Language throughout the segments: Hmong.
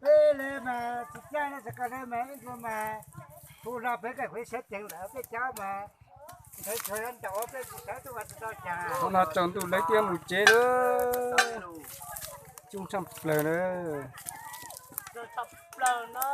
Peb le mas tsis caij no tsis koj le mas ib ntua mas hu no peb koj kuv siab ceev lawm peb cov mas. Thaum no tsaus ntuj lawv twb mus tsev lawm. Coob tshaj plaws na.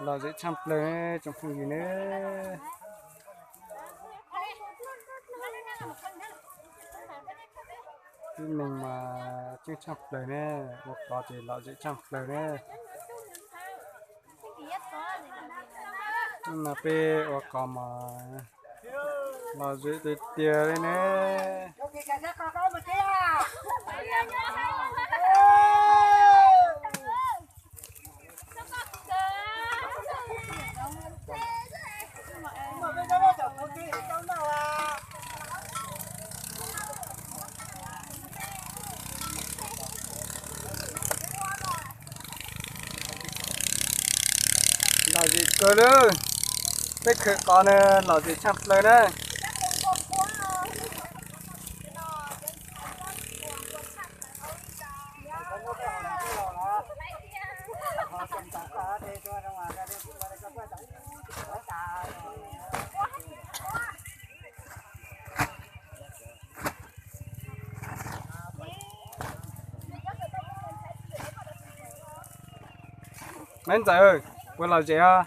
Lom zem tshaj plaws ne tsoom phooj ywg ne. Tib neeg mas coob tshaj plaws ne, ua kos ces lom zem tshaj plaws ne. Hnub no peb ua kos mas lom zem tiag tiag li ne. Lom zem kawg lawm. Peb khawm kos na lom zem tshaj plaws na. Maiv Ntxawm, puas lom zem os?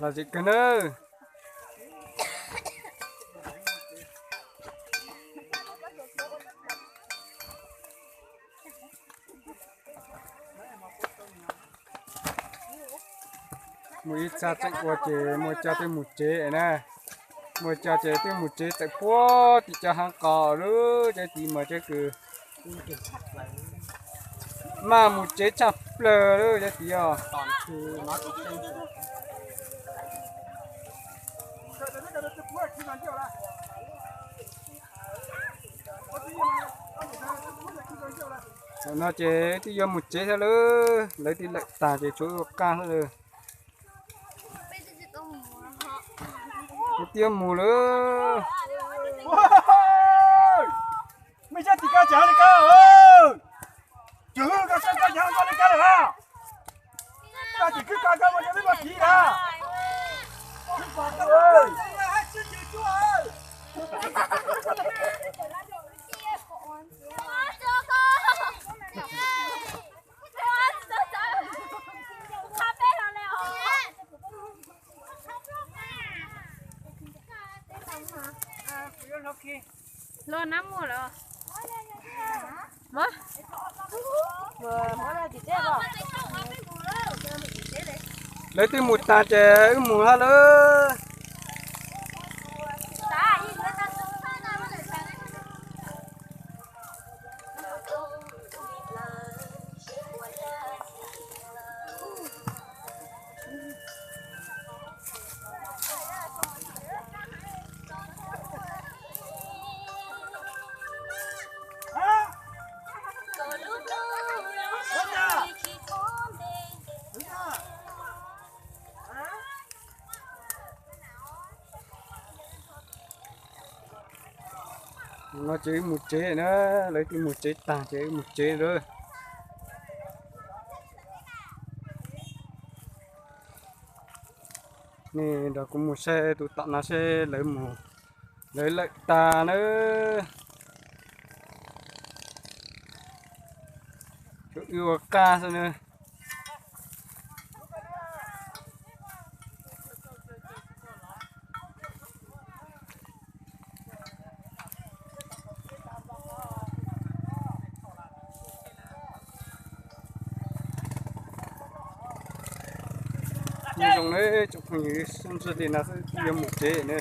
Lom zem kawg nawb. Muaj ib txha tseem ua ces muaj cov twb mus tsev na. Muaj cov ces twb mus tsev tawm puag tim cov haav qos lub cov tid mas cov kws maj mus tsev tshaj plaws lub cov tid os. Thaum no ces twb yuav mus tsev thiab lawm, lawv twb lawm tag ces tshuav ua qaj xwb lawm. Twb yuav mus lawm. Mej sab tim koj tseem li koj, tseem koj sab koj tseem koj li koj lawm a. Koj tseem khwb koj koj ua cov peb mus kiv na. Luag nab muag lawm. Lawv twb mus tag ces wb mus hab lawm. No ces wb mus tsev na, lawv twb mus tsev tag ces wb mus tsev lawm. Nej nrog kuv mus saib tus tom no seb lawv mus, lawv lawm tag na. Wb ua qaj xwb na. Nyob zoo nawb tsoom phooj ywg, sib ntsib li no xwb yuav mus tsev na.